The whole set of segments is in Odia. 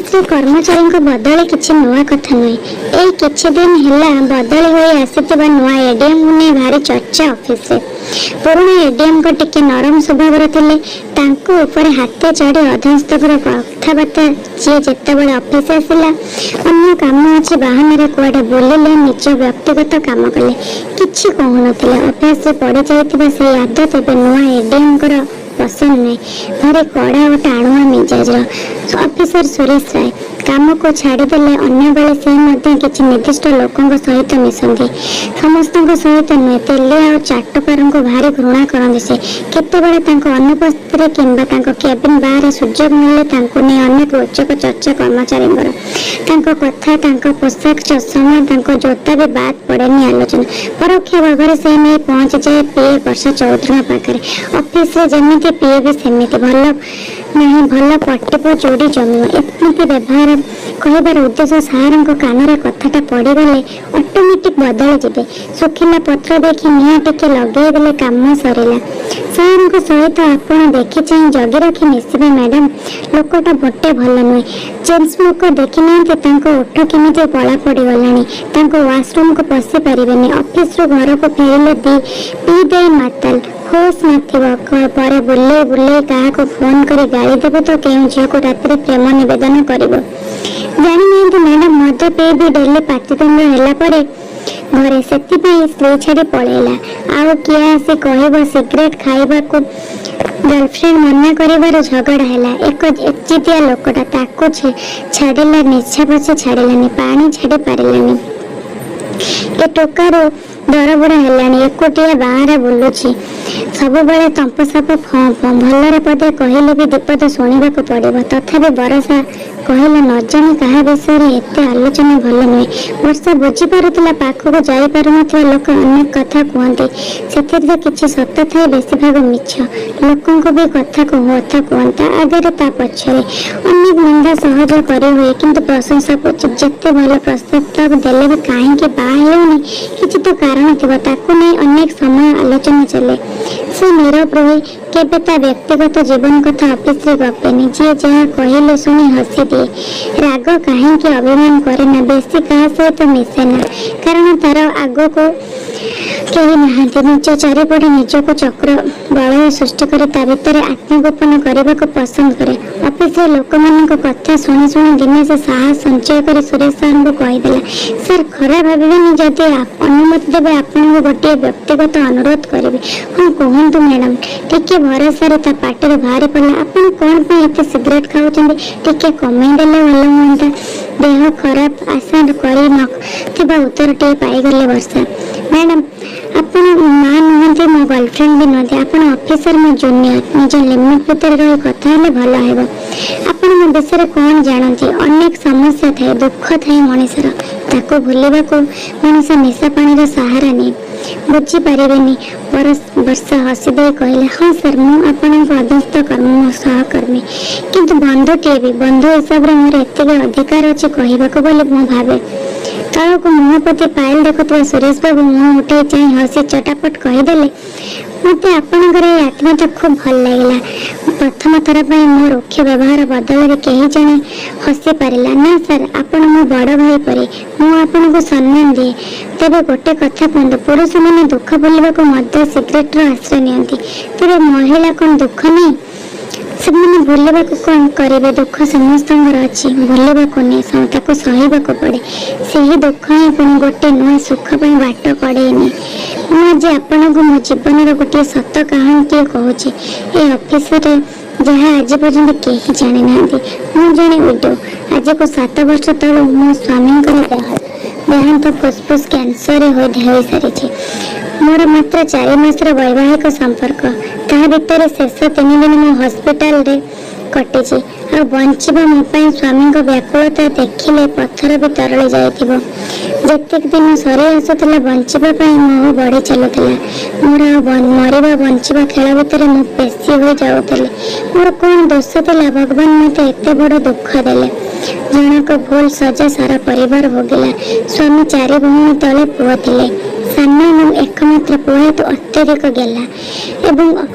ଅଫିସରେ କର୍ମଚାରୀଙ୍କ ବଦଳି କିଛି ନୂଆ କଥା ନୁହେଁ। ଏଇ କିଛି ଦିନ ହେଲା ବଦଳି ହୋଇ ଆସିଥିବା ନୂଆ ଏଡିଏମଙ୍କୁ ନେଇ ଭାରି ଚର୍ଚ୍ଚା ଅଫିସରେ। ପୁରୁଣା ଏଡିଏମଙ୍କ ଟିକେ ନରମ ସ୍ୱଭାବର ଥିଲେ। ତାଙ୍କ ଉପରେ ହାତେ ଚଢ଼ି ଅଧସ୍ତଙ୍କର କଥାବାର୍ତ୍ତା। ଯିଏ ଯେତେବେଳେ ଅଫିସ ଆସିଲା, ଅନ୍ୟ କାମ ଅଛି ବାହାନାରେ କୁଆଡ଼େ ବୁଲିଲେ, ନିଜ ବ୍ୟକ୍ତିଗତ କାମ କଲେ, କିଛି କହୁନଥିଲେ। ଅଭ୍ୟାସରେ ପଡ଼ିଯାଇଥିବା ସେଇ ଆଦତ ଏବେ ନୂଆ ଏଡିଏମଙ୍କର ପସନ୍ଦ ନୁହେଁ। ଭାରି କଡ଼ା ଓ ଟାଣୁଆ ମିଜାଜର ଅଫିସର ସୁରେଶ ରାୟ। କାମକୁ ଛାଡ଼ିଦେଲେ ଅନ୍ୟବେଳେ ସେ ମଧ୍ୟ କିଛି ନିର୍ଦ୍ଦିଷ୍ଟ ଲୋକଙ୍କ ସହିତ ମିଶନ୍ତି। ସମସ୍ତଙ୍କ ସହିତ ନୁହେଁ। ତେଲିଆ ଓ ଚାଟୁକାରଙ୍କୁ ଭାରି ଘୃଣା କରନ୍ତି ସେ। କେତେବେଳେ ତାଙ୍କ ଅନୁପସ୍ଥିତିରେ କିମ୍ବା ତାଙ୍କ କ୍ୟାବିନ ବାହାରେ ସୁଯୋଗ ମିଳିଲେ ତାଙ୍କୁ ନେଇ ଅନେକ ରୋଚକ ଚର୍ଚ୍ଚା କର୍ମଚାରୀଙ୍କର। ତାଙ୍କ କଥା, ତାଙ୍କ ପୋଷାକ, ଚଷମା, ତାଙ୍କ ଜୋତା ବି ବାଦ୍ ପଡ଼େନି ଆଲୋଚନା। ପରୋକ୍ଷ ଭାବରେ ସେ ନେଇ ପହଞ୍ଚିଯାଏ ପିଏ ବର୍ଷା ଚୌଧୁରୀଙ୍କ ପାଖରେ। ଅଫିସରେ ଯେମିତି, ପିଏ ବି ସେମିତି। ଭଲ ନାହିଁ ଭଲ, ପଟିବ ଯୋଡ଼ି ଜମିବ। ଏମିତି ବ୍ୟବହାର। କହିବାର ଉଦ୍ଦେଶ୍ୟ, ସାରଙ୍କ କାନରେ କଥାଟା ପଡ଼ିଗଲେ ଅଟୋମେଟିକ୍ ବଦଳିଯିବେ। ଶୁଖିଲା ପତ୍ର ଦେଖି ନିଆଁ ଟିକେ ଲଗେଇଦେଲେ କାମ ସରିଲା। ସାରଙ୍କ ସହିତ ଆପଣ ଦେଖି ଚାହିଁ ଜଗି ରଖି ମିଶିବେ ମ୍ୟାଡ଼ାମ। ଲୋକଟା ମୋଟେ ଭଲ ନୁହେଁ। ଚେନ୍ ସ୍ମୋକର, ଦେଖିନାହାନ୍ତି ତାଙ୍କ ଓଠ କେମିତି କଳା ପଡ଼ିଗଲାଣି? ତାଙ୍କ ୱାସରୁମକୁ ପଶି ପାରିବେନି। ଅଫିସରୁ ଘରକୁ ଫେରିଲେ ଦି ପିଇ ଦେଇ ମାତାଲ, ହୋସ୍ ନଥିବ। ପରେ ବୁଲେଇ ବୁଲେଇ କାହାକୁ ଫୋନ କରି ଗାଳି ଦେବ ତ କେଉଁ ଝିଅକୁ ରାତିରେ ପ୍ରେମ ନିବେଦନ କରିବ। ଜାଣିନାହାନ୍ତି ମ୍ୟାଡ଼ାମ, ମଦ ପିଇ ବି ଡେଲି ପାଟିତୁଣ୍ଡ ହେଲା ପରେ ଘରେ। ସେଥିପାଇଁ ସ୍ତ୍ରୀ ଛାଡ଼ି ପଳେଇଲା। ଆଉ କିଏ ଆସି କହିବ, ସିଗାରେଟ ଖାଇବାକୁ ଗାର୍ଲଫ୍ରେଣ୍ଡ ମନା କରିବାରୁ ଝଗଡ଼ା ହେଲା। ଏକ ଏକଜିଦିଆ ଲୋକଟା, ତାକୁ ଛାଡ଼ିଲା ନିଶା ପଛେ ଛାଡ଼ିଲାନି, ପାଣି ଛାଡ଼ି ପାରିଲାନି। ଏ ଟୋକାରୁ ଦରବୁଢ଼ା ହେଲାଣି, ଏକୁଟିଆ ବାହାରେ ବୁଲୁଛି। ସବୁବେଳେ ତମ୍ପସାପ ଫଁ ଫଁ। ଭଲରେ ପଦେ କହିଲେ ବି ଦିପଦ ଶୁଣିବାକୁ ପଡ଼ିବ। ତଥାପି ବରଷା କହିଲା, ନ ଜାଣି କାହା ବିଷୟରେ ଏତେ ଆଲୋଚନା ଭଲ ନୁହେଁ। ବର୍ଷା ବୁଝିପାରୁଥିଲା, ପାଖକୁ ଯାଇପାରୁନଥିବା ଲୋକ ଅନେକ କଥା କୁହନ୍ତି। ସେଥିରେ ତ କିଛି ସତ ଥାଏ, ବେଶୀ ଭାଗ ମିଛ। ଲୋକଙ୍କୁ ବି କଥା କଥା କୁହନ୍ତି, ତା ଆଗରେ ତା ପଛରେ। ଅନେକ ନିନ୍ଦା ସହଜ କରିହୁଏ, କିନ୍ତୁ ପ୍ରଶଂସା କ୍ୱଚିତ୍। ଯେତେ ଭଲ ପ୍ରସ୍ତାବ ଦେଲେ ବି କାହିଁକି ବାହା ହେଉନି, କିଛି ତ କାରଣ ଥିବ। ତାକୁ ନେଇ ଅନେକ ସମୟ ଆଲୋଚନା ଚାଲେ। ସେ ନୀରବ ରୁହେ। କେବେ ତା ବ୍ୟକ୍ତିଗତ ଜୀବନ କଥା ଅଫିସରେ ଗପେନି। ଯିଏ ଯାହା କହିଲେ ଶୁଣି ହସିଦିଏ। ରାଗ କାହିଁକି ଅଭିମାନ କରେନା। ବେଶୀ କାହା ସହିତ ମିଶେନା, କାରଣ ତାର ଆଗକୁ କେହି ନାହାନ୍ତି। ନିଜ ଚାରିପଟେ ନିଜକୁ ଚକ୍ର ବଳୟ ସୃଷ୍ଟି କରି ତା ଭିତରେ ଆତ୍ମଗୋପନ କରିବାକୁ ପସନ୍ଦ କରେ। ଅଫିସରେ ଲୋକମାନଙ୍କ କଥା ଶୁଣି ଶୁଣି ଦିନେ ସେ ସାହସ ସଞ୍ଚୟ କରି ସୁରେଶ ସାରଙ୍କୁ କହିଦେଲା, "ସାର୍, ଖରାପ ଭାବିବେନି, ଯଦି ଅନୁମତି ଦେବେ ଆପଣଙ୍କୁ ଗୋଟିଏ ବ୍ୟକ୍ତିଗତ ଅନୁରୋଧ କରିବି।" "ହଁ, କୁହନ୍ତୁ ମ୍ୟାଡ଼ାମ।" ଟିକେ ଭରସାରେ ତା ପାଟିରୁ ବାହାରି ପଡ଼ିଲା, "ଆପଣ କ'ଣ ପାଇଁ ଏତେ ସିଗାରେଟ ଖାଉଛନ୍ତି? ଟିକେ କମେଇ ଦେଲେ ଭଲ ହୁଅନ୍ତା, ଦେହ ଖରାପ।" ଆଶା କରି ନଥିବା ଉତ୍ତରଟିଏ ପାଇଗଲେ ବର୍ଷା। "ମ୍ୟାଡ଼ାମ, ଆପଣ ମା ନୁହନ୍ତି, ମୋ ଗର୍ଲଫ୍ରେଣ୍ଡ ବି ନୁହନ୍ତି। ଆପଣ ଅଫିସର, ମୋ ଜୁନିୟର। ନିଜ ଲିମିଟ ଭିତରେ ରହି କଥା ହେଲେ ଭଲ ହେବ। ଆପଣ ମୋ ବିଷୟରେ କ'ଣ ଜାଣନ୍ତି? ଅନେକ ସମସ୍ୟା ଥାଏ, ଦୁଃଖ ଥାଏ ମଣିଷର। ତାକୁ ଭୁଲିବାକୁ ମଣିଷ ନିଶା ପାଣିର ସାହାରା ନିଏ। ବୁଝିପାରିବେନି।" ବର୍ଷା ହସିଦେଇ କହିଲେ, "ହଁ ସାର୍, ମୁଁ ଆପଣଙ୍କ ଅଧସ୍ତ କର୍ମ ସହକର୍ମୀ, କିନ୍ତୁ ବନ୍ଧୁଟିଏ ବି। ବନ୍ଧୁ ହିସାବରେ ମୋର ଏତିକି ଅଧିକାର ଅଛି କହିବାକୁ ବୋଲି ମୁଁ ଭାବେ।" ତଳକୁ ମୁହଁ ପୋତି ଫାଇଲ ଦେଖୁଥିବା ସୁରେଶ ବାବୁ ମୁହଁ ଉଠେଇ ଚାହିଁ ହସି ଚଟାପଟ କହିଦେଲେ, "ମୋତେ ଆପଣଙ୍କର ଏଇ ଆତ୍ମୀୟତା ଖୁବ୍ ଭଲ ଲାଗିଲା। ପ୍ରଥମ ଥର ପାଇଁ ମୋ ରୁକ୍ଷ ବ୍ୟବହାର ବଦଳରେ କେହି ଜଣେ ହସି ପାରିଲା। ନା ସାର୍, ଆପଣ ମୋ ବଡ଼ ଭାଇ ପରି। ମୁଁ ଆପଣଙ୍କୁ ସମ୍ମାନ ଦିଏ। ତେବେ ଗୋଟେ କଥା କୁହନ୍ତୁ, ପୁରୁଷମାନେ ଦୁଃଖ ଭୁଲିବାକୁ ମଦ ସିଗାରେଟର ଆଶ୍ରୟ ନିଅନ୍ତି। ତେବେ ମହିଳା କ'ଣ ଦୁଃଖ ନାହିଁ? ସେମାନେ ଭୁଲିବାକୁ କ'ଣ କରିବେ? ଦୁଃଖ ସମସ୍ତଙ୍କର ଅଛି, ଭୁଲିବାକୁ ନୁହେଁ, ତାକୁ ସହିବାକୁ ପଡ଼େ। ସେହି ଦୁଃଖ ହିଁ ପୁଣି ଗୋଟେ ନୂଆ ସୁଖ ପାଇଁ ବାଟ କଢ଼େଇ ନିଏ। ମୁଁ ଆଜି ଆପଣଙ୍କୁ ମୋ ଜୀବନର ଗୋଟିଏ ସତ କାହାଣୀଟିଏ କହୁଛି ଏ ଅଫିସରେ, ଯାହା ଆଜି ପର୍ଯ୍ୟନ୍ତ କେହି ଜାଣିନାହାନ୍ତି। ମୁଁ ଜଣେ ୱିଡୋ। ଆଜକୁ 7 ବର୍ଷ ତଳୁ ମୋ ସ୍ୱାମୀଙ୍କର ଦେହାନ୍ତ ଫୁସଫୁସ କ୍ୟାନ୍ସରରେ ହୋଇସାରିଛି। ମୋର ମାତ୍ର 4 ମାସର ବୈବାହିକ ସମ୍ପର୍କ। ତାହା ଭିତରେ ଶେଷ 3 ଦିନ ମୁଁ ହସ୍ପିଟାଲରେ କଟିଛି। ଆଉ ବଞ୍ଚିବା ମୋ ପାଇଁ, ସ୍ୱାମୀଙ୍କ ବ୍ୟାକୁଳତା ଦେଖିଲେ ପଥର ବି ତରଳି ଯାଇଥିବ। ଯେତିକି ଦିନ ସରି ଆସୁଥିଲା, ବଞ୍ଚିବା ପାଇଁ ମୋହ ବଢ଼ି ଚାଲୁଥିଲା ମୋର। ଆଉ ମରିବା ବଞ୍ଚିବା ଖେଳ ଭିତରେ ମୁଁ ପେଶି ହୋଇ ଯାଉଥିଲି। ମୋର କ'ଣ ଦୋଷ ଥିଲା, ଭଗବାନ ମୋତେ ଏତେ ବଡ଼ ଦୁଃଖ ଦେଲେ? ଜଣକ ଭୁଲ ସଜା ସାରା ପରିବାର ଭୋଗିଲା। ସ୍ୱାମୀ ଚାରି ଭଉଣୀ ତଳେ ପୁଅ ଥିଲେ। ସାନ ଏବଂ ଏକମାତ୍ର ପୁଅ ହେତୁ ଅତ୍ୟଧିକ ଗେହ୍ଲା ଏବଂ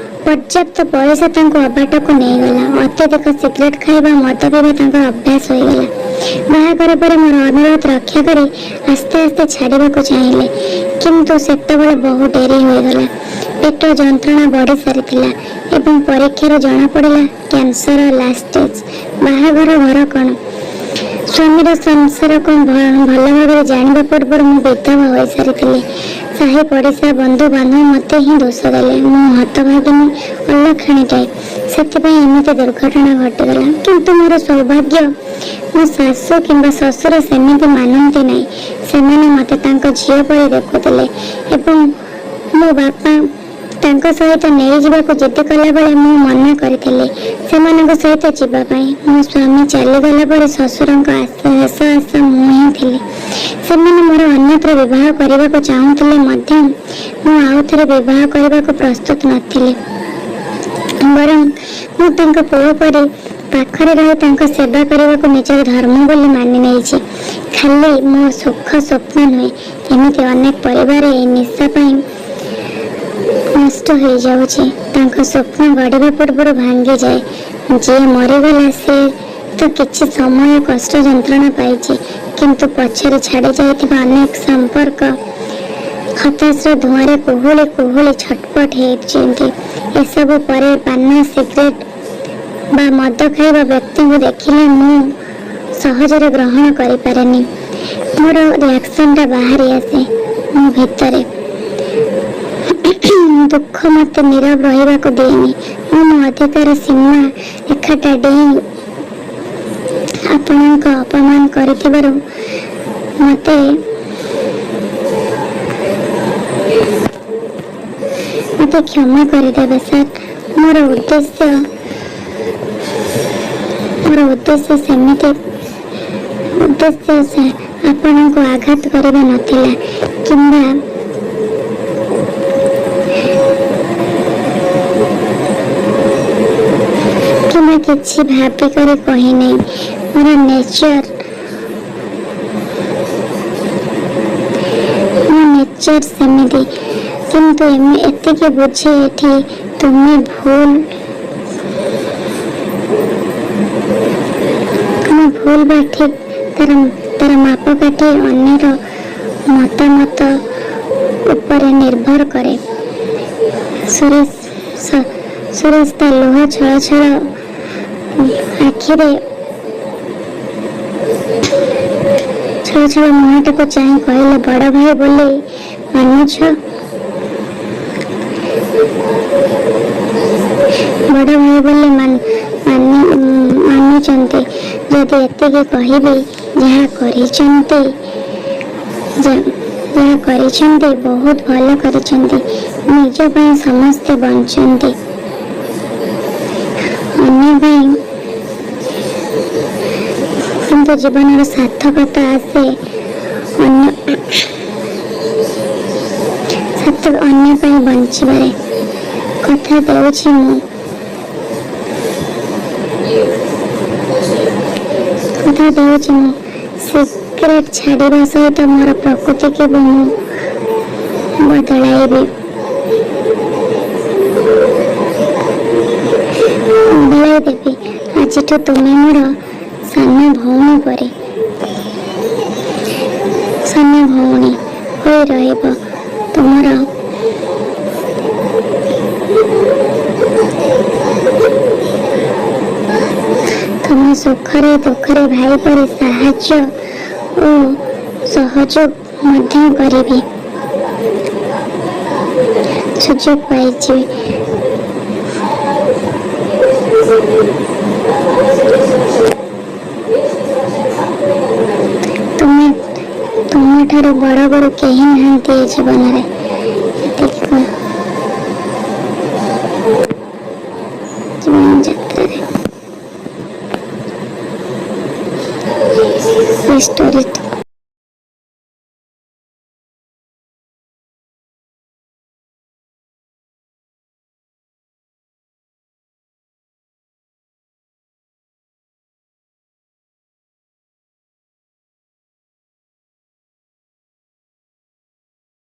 ପର୍ଯ୍ୟାପ୍ତ ପଇସା ତାଙ୍କୁ ଅବାଟକୁ ନେଇଗଲା। ଅତ୍ୟଧିକ ସିଗାରେଟ ଖାଇବା, ମଦ ପିଇବା ତାଙ୍କର ଅଭ୍ୟାସ ହୋଇଗଲା। ବାହାଘର ପରେ ମୋର ଅନୁରୋଧ ରକ୍ଷା କରି ଆସ୍ତେ ଆସ୍ତେ ଛାଡ଼ିବାକୁ ଚାହିଁଲେ, କିନ୍ତୁ ସେତେବେଳେ ବହୁ ଡେରି ହୋଇଗଲା। ପେଟ ଯନ୍ତ୍ରଣା ବଢ଼ି ସାରିଥିଲା ଏବଂ ପରୀକ୍ଷାରୁ ଜଣାପଡ଼ିଲା କ୍ୟାନ୍ସର ଲାଷ୍ଟ ଷ୍ଟେଜ୍। ବାହାଘର ଘର କ'ଣ, ସ୍ୱାମୀର ସଂସାର କ'ଣ ଭଲ ଭାବରେ ଜାଣିବା ପୂର୍ବରୁ ମୁଁ ବିଧବା ହୋଇସାରିଥିଲି। ସାହି ପଡ଼ିଶା, ବନ୍ଧୁବାନ୍ଧବ ମୋତେ ହିଁ ଦୋଷ ଦେଲେ। ମୁଁ ହତଭାଗିନୀ, ଅଲକ୍ଷଣୀଟାଏ, ସେଥିପାଇଁ ଏମିତି ଦୁର୍ଘଟଣା ଘଟିଗଲା। କିନ୍ତୁ ମୋର ସୌଭାଗ୍ୟ, ମୋ ଶାଶୁ କିମ୍ବା ଶ୍ୱଶୁର ସେମିତି ମାନନ୍ତି ନାହିଁ। ସେମାନେ ମୋତେ ତାଙ୍କ ଝିଅ ପରି ଦେଖୁଥିଲେ ଏବଂ ମୋ ବାପା ତାଙ୍କ ସହିତ ନେଇଯିବାକୁ ଜିଦ୍ଦି କଲାବେଳେ ମୁଁ ମନା କରିଥିଲି ସେମାନଙ୍କ ସହିତ ଯିବା ପାଇଁ। ମୋ ସ୍ୱାମୀ ଚାଲିଗଲା ପରେ ଶ୍ୱଶୁରଙ୍କ ଶେଷ ଆଶା ମୁଁ ହିଁ ଥିଲି। ସେମାନେ ମୋର ଅନ୍ୟତ୍ର ବିବାହ କରିବାକୁ ଚାହୁଁଥିଲେ ମଧ୍ୟ ମୁଁ ଆଉ ଥରେ ବିବାହ କରିବାକୁ ପ୍ରସ୍ତୁତ ନଥିଲି। ବରଂ ମୁଁ ତାଙ୍କ ପୁଅ ପରି ପାଖରେ ରହି ତାଙ୍କ ସେବା କରିବାକୁ ନିଜର ଧର୍ମ ବୋଲି ମାନି ନେଇଛି। ଖାଲି ମୋ ସୁଖ ସ୍ୱପ୍ନ ନୁହେଁ, ଏମିତି ଅନେକ ପରିବାର ଏଇ ନିଶା ପାଇଁ ନଷ୍ଟ ହେଇଯାଉଛି। ତାଙ୍କ ସ୍ୱପ୍ନ ଗଢ଼ିବା ପୂର୍ବରୁ ଭାଙ୍ଗିଯାଏ। ଯିଏ ମରିଗଲା ସେ ତ କିଛି ସମୟ କଷ୍ଟ ଯନ୍ତ୍ରଣା ପାଇଛି, କିନ୍ତୁ ପଛରେ ଛାଡ଼ି ଯାଇଥିବା ଅନେକ ସମ୍ପର୍କ ହତାଶର ଧୂଆଁରେ କୁହୁଳି କୁହୁଳି ଛଟପଟ ହେଉଛନ୍ତି। ଏସବୁ ପରେ ପାନ, ସିଗାରେଟ ବା ମଦ ଖାଇବା ବ୍ୟକ୍ତିଙ୍କୁ ଦେଖିଲେ ମୁଁ ସହଜରେ ଗ୍ରହଣ କରିପାରେନି। ମୋର ରିଆକ୍ସନଟା ବାହାରି ଆସେ ମୋ ଭିତରେ। ଦୁଃଖ ମୋତେ ନୀରବ ରହିବାକୁ ଦିଏନି। ମୁଁ ମୋ ଅଧିକାର ସୀମା ରେଖାଟା ଡେଇଁ ଆପଣଙ୍କ ଅପମାନ କରିଥିବାରୁ ମୋତେ କ୍ଷମା କରିଦେବେ ସାର୍। ମୋର ଉଦ୍ଦେଶ୍ୟ ସେମିତି ଉଦ୍ଦେଶ୍ୟ ସେ ଆପଣଙ୍କୁ ଆଘାତ କରିବା ନଥିଲା କିମ୍ବା କିଛି ଭାବିକରି କହିନାହିଁ। ମୋ ନେଚର ସେମିତି। କିନ୍ତୁ ଏତିକି ବୁଝେ, ଏଠି ତୁମେ ଭୁଲ ବା ଠିକ୍, ତାର ମାପକାଠି ଅନ୍ୟର ମତାମତ ଉପରେ ନିର୍ଭର କରେ। ସୁରେଶ ତା ଲୁହ ଛଳ ଛଳ ଆଖିରେ ଛଳ ଛଳ ମୁହଁଟାକୁ ଚାହିଁ କହିଲେ, "ବଡ଼ ଭାଇ ବୋଲି ମାନୁଛ? ବଡ଼ ଭାଇ ବୋଲି ମାନୁଛନ୍ତି ଯଦି ଏତିକି କହିବି, ଯାହା କରିଛନ୍ତି ବହୁତ ଭଲ କରିଛନ୍ତି। ନିଜ ପାଇଁ ସମସ୍ତେ ବଞ୍ଚନ୍ତି, ଅନ୍ୟ ପାଇଁ କିନ୍ତୁ ଜୀବନର ସାର୍ଥକତା ଆସେ ଅନ୍ୟ ପାଇଁ ବଞ୍ଚିବାରେ। କଥା ଦେଉଛି ମୁଁ, କଥା ଦେଉଛି ମୁଁ, ସିଗାରେଟ ଛାଡ଼ିବା ସହିତ ମୋର ପ୍ରକୃତିକୁ ବି ମୁଁ ବଦଳାଇ ଦେବି। ଆଜିଠୁ ତୁମେ ମୋର ସାନ ଭଉଣୀ ପରି, ସାନ ଭଉଣୀ ହୋଇ ରହିବ। ତୁମ ସୁଖରେ ଦୁଃଖରେ ଭାଇ ପରି ସାହାଯ୍ୟ ଓ ସହଯୋଗ ମଧ୍ୟ କରିବି, ସୁଯୋଗ ପାଇଛି। ତୁମଠାରୁ ବଡ଼ ଗୁରୁ କେହି ନାହାନ୍ତି ଏ ଜୀବନରେ। ଏତିକି ଜୀବନ ଯାତ୍ରାରେ। ଏ ଷ୍ଟୋରି